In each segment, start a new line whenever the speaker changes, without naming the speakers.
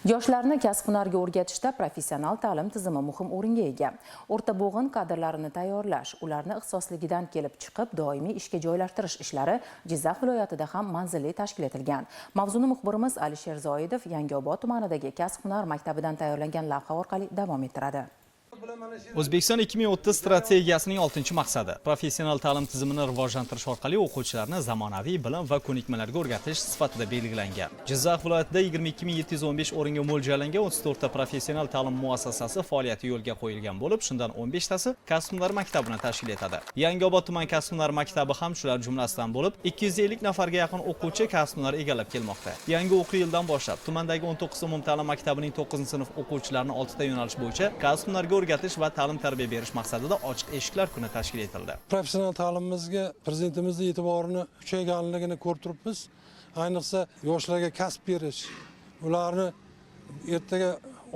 Yoshlarni kasb-hunarga o'rgatishda professional ta'lim tizimi muhim o'ringa ega. O'rta bo'g'in kadrlarini tayyorlash, ularni ixtisosligidan kelib chiqib doimiy ishga joylashtirish ishlari Jizzax viloyatida ham manzilli tashkil etilgan. Mavzuni muxbirimiz Alisher Zoidov Yangiobod tumanidagi kasb-hunar maktabidan tayyorlangan lavha orqali davom ettiradi.
O'zbekiston 2030 strategiyasining 6-maqsadi professional ta'lim tizimini rivojlantirish orqali o'quvchilarni zamonaviy bilim va ko'nikmalarga o'rgatish sifatida belgilangan. Jizzax viloyatida 22 715 o'ringa mo'ljallangan 34 ta professional ta'lim muassasasi faoliyati yo'lga qo'yilgan bo'lib, shundan 15 tasi kasb-hunar maktabini tashkil etadi. Yangiobod tuman kasb-hunar maktabi ham shular jumlasidan bo'lib, 250 nafarga yaqin o'quvchi kasb-hunar egallab kelmoqda. Yangi o'quv yilidan boshlab tumandagi 19 umumta'lim maktabining 9-sinf o'quvchilarini 6 ta yo'nalish bo'yicha kasb-hunarga o'rgatish va ta'lim tarbiya berish maqsadida ochiq eshiklar kuni tashkil etildi.
Professional ta'limimizga prezidentimizni e'tiborini kuchayganligini ko'rib turibmiz. Ayniqsa, yoshlarga kasb berish, ularni ertaga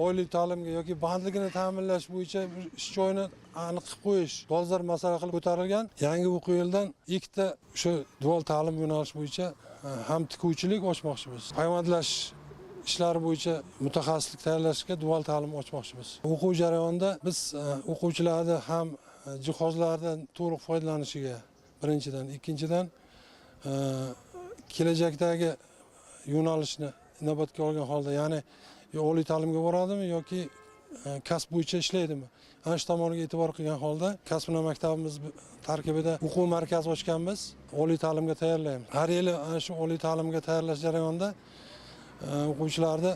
oliy ta'limga yoki bandligini ta'minlash bo'yicha bir ish joyini aniq qilib qo'yish dolzarb masala qilib ko'tarilgan. Yangi o'quv yilidan ikkita o'sha dual ta'lim yo'nalishi bo'yicha ham tikuvchilik ochmoqchimiz, payvandlash ishlari bo'yicha mutaxassislik tayyorlashga dual ta'lim ochmoqchimiz. O'quv jarayonida biz o'quvchilarni ham jihozlardan to'liq foydalanishiga birinchidan, ikkinchidan, kelajakdagi yo'nalishni inobatga olgan holda, ya'ni yo oliy ta'limga boradimi yoki kasb bo'yicha ishlaydimi, ana shu tomoniga e'tibor qilgan holda kasb maktabimiz tarkibida o'quv markazi ochganmiz, oliy ta'limga tayyorlaymiz. Har yili ana shu oliy ta'limga tayyorlash jarayonida o'quvchilarni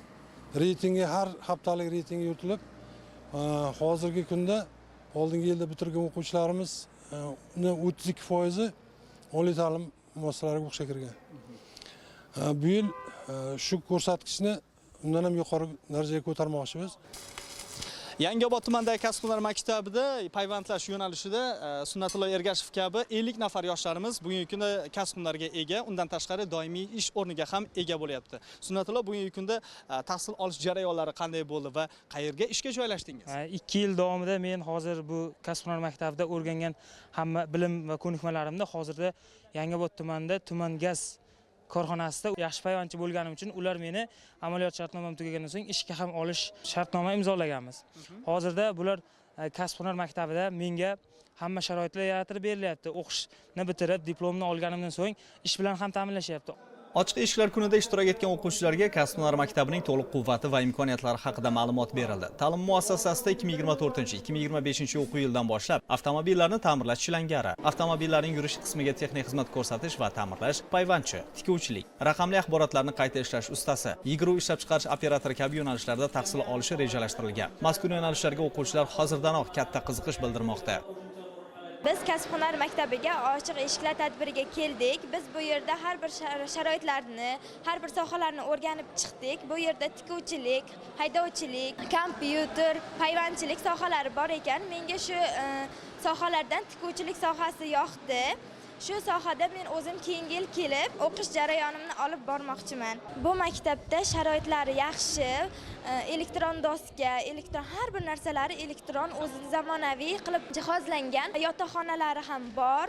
reytingi, har haftalik reytingi yuritilib, hozirgi kunda oldingi yilda bitirgan o'quvchilarimiz 32 foizi oliy ta'lim muassasalariga o'qishga kirgan. Bu yil shu ko'rsatkichni undan ham yuqori darajaga ko'tarmoqchimiz.
Yangiobod tumanidagi kasb-hunar maktabida payvandlash yo'nalishida Sunnatullo Ergashev kabi 50 nafar yoshlarimiz bugungi kunda kasb-hunarga ega, undan tashqari doimiy ish o'rniga ham ega bo'lyapti. Sunnatullo, bugungi kunda tahsil olish jarayonlari qanday bo'ldi va qayerga ishga joylashdingiz?
2 yil davomida men hozir bu kasb-hunar maktabida o'rgangan hamma bilim va ko'nikmalarimni hozirda Yangiobod tumanida Tuman gaz korxonasida yaxshi payvandchi bo'lganim uchun ular meni amaliyot shartnomam tugagandan so'ng ishga ham olish shartnoma imzolaganmiz. Hozirda bular kasb-hunar maktabida menga hamma sharoitlar yaratib berilyapti. O'qishni bitirib, diplomni olganimdan so'ng ish bilan ham ta'minlashyapti.
Ochiq eshiklar kunida ishtirok etgan o'quvchilarga kasb-hunar maktabining to'liq quvvati va imkoniyatlari haqida ma'lumot berildi. Ta'lim muassasasida 2024-2025 o'quv yilidan boshlab avtomobillarni ta'mirlash chilangari, avtomobillarning yurish qismiga texnik xizmat ko'rsatish va ta'mirlash, payvandchi, tikuvchilik, raqamli axborotlarni qayta ishlash ustasi, yigiruv ishlab chiqarish operatori kabi yo'nalishlarda tahsil olishi rejalashtirilgan. Mazkur yo'nalishlarga o'quvchilar hozirdanoq katta qiziqish bildirmoqda.
Biz kasb-hunar maktabiga ochiq eshiklar tadbiriga keldik. Biz bu yerda har bir sharoitlarni, har bir sohalarni o'rganib chiqdik. Bu yerda tikuvchilik, haydovchilik, kompyuter, payvandchilik sohalari bor ekan. Menga shu sohalardan tikuvchilik sohasi yoqdi. Shu sohada men o'zim keyingi yil kelib o'qish jarayonimni olib bormoqchiman. Bu maktabda sharoitlari yaxshi, elektron doska, elektron har bir narsalari elektron, o'zi zamonaviy qilib jihozlangan. Yotoqxonalari ham bor.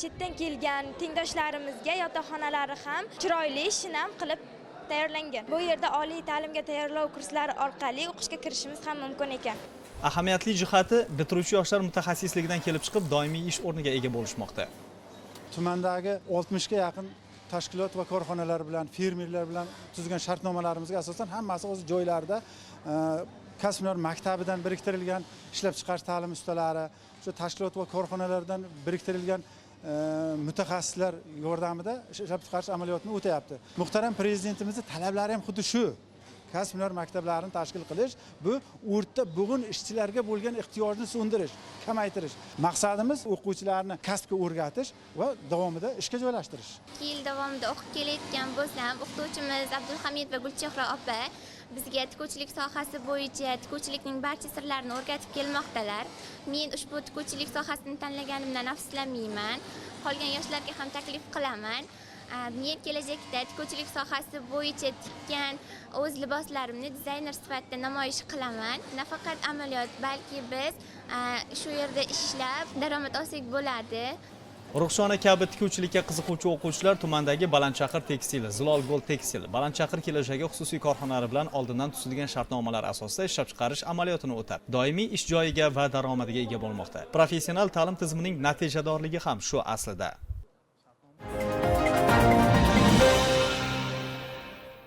Chetdan kelgan tengdoshlarimizga yotoqxonalari ham chiroyli, shinam qilib tayyorlangan. Bu yerda oliy ta'limga tayyorlov kurslari orqali o'qishga kirishimiz ham mumkin ekan.
Ahamiyatli jihati, bitiruvchi yoshlar mutaxassisligidan kelib chiqib doimiy ish o'rniga ega bo'lishmoqda.
Tumandagi 60 ga yaqin tashkilot va korxonalar bilan, fermerlar bilan tuzgan shartnomalarimizga asosan hammasi o'z joylarida kasb-hunar maktabidan biriktirilgan ishlab chiqarish ta'lim ustalari, shu tashkilot va korxonalardan biriktirilgan mutaxassislar yordamida ishlab chiqarish amaliyotini o'tayapti. Muhtaram prezidentimizni talablari ham xuddi shu: kasb-hunar maktablarini tashkil qilish, bu o'rta bo'g'in ishchilarga bo'lgan ehtiyojni so'ndirish, kamaytirish. Maqsadimiz o'quvchilarni kasbga o'rgatish va davomida ishga joylashtirish.
2 yil davomida o'qib kelayotgan bo'lsam, o'qituvchimiz Abdulhamid va Gulchehra opa bizga tikuvchilik sohasi bo'yicha tikuvchilikning barcha sirlarini o'rgatib kelmoqdalar. Men ushbu tikuvchilik sohasini tanlaganimdan afsuslanmayman. Qolgan yoshlarga ham taklif qilaman. Men kelajakda tikuvchilik sohasi bo'yicha tikkan o'z liboslarimni dizayner sifatida namoyish qilaman. Nafaqat amaliyot, balki biz shu yerda ishlab daromad olsak bo'ladi.
Ruxshona kabi tikuvchilikka qiziquvchi o'quvchilar tumandagi Balandchaqir Tekstil, Zilol Gold Tekstil, Balandchaqir kelajagi xususiy korxonalari bilan oldindan tuzilgan shartnomalar asosida ishlab chiqarish amaliyotini o'tab, doimiy ish joyiga va daromadiga ega bo'lmoqda. Professional ta'lim tizimining natijadorligi ham shu aslida.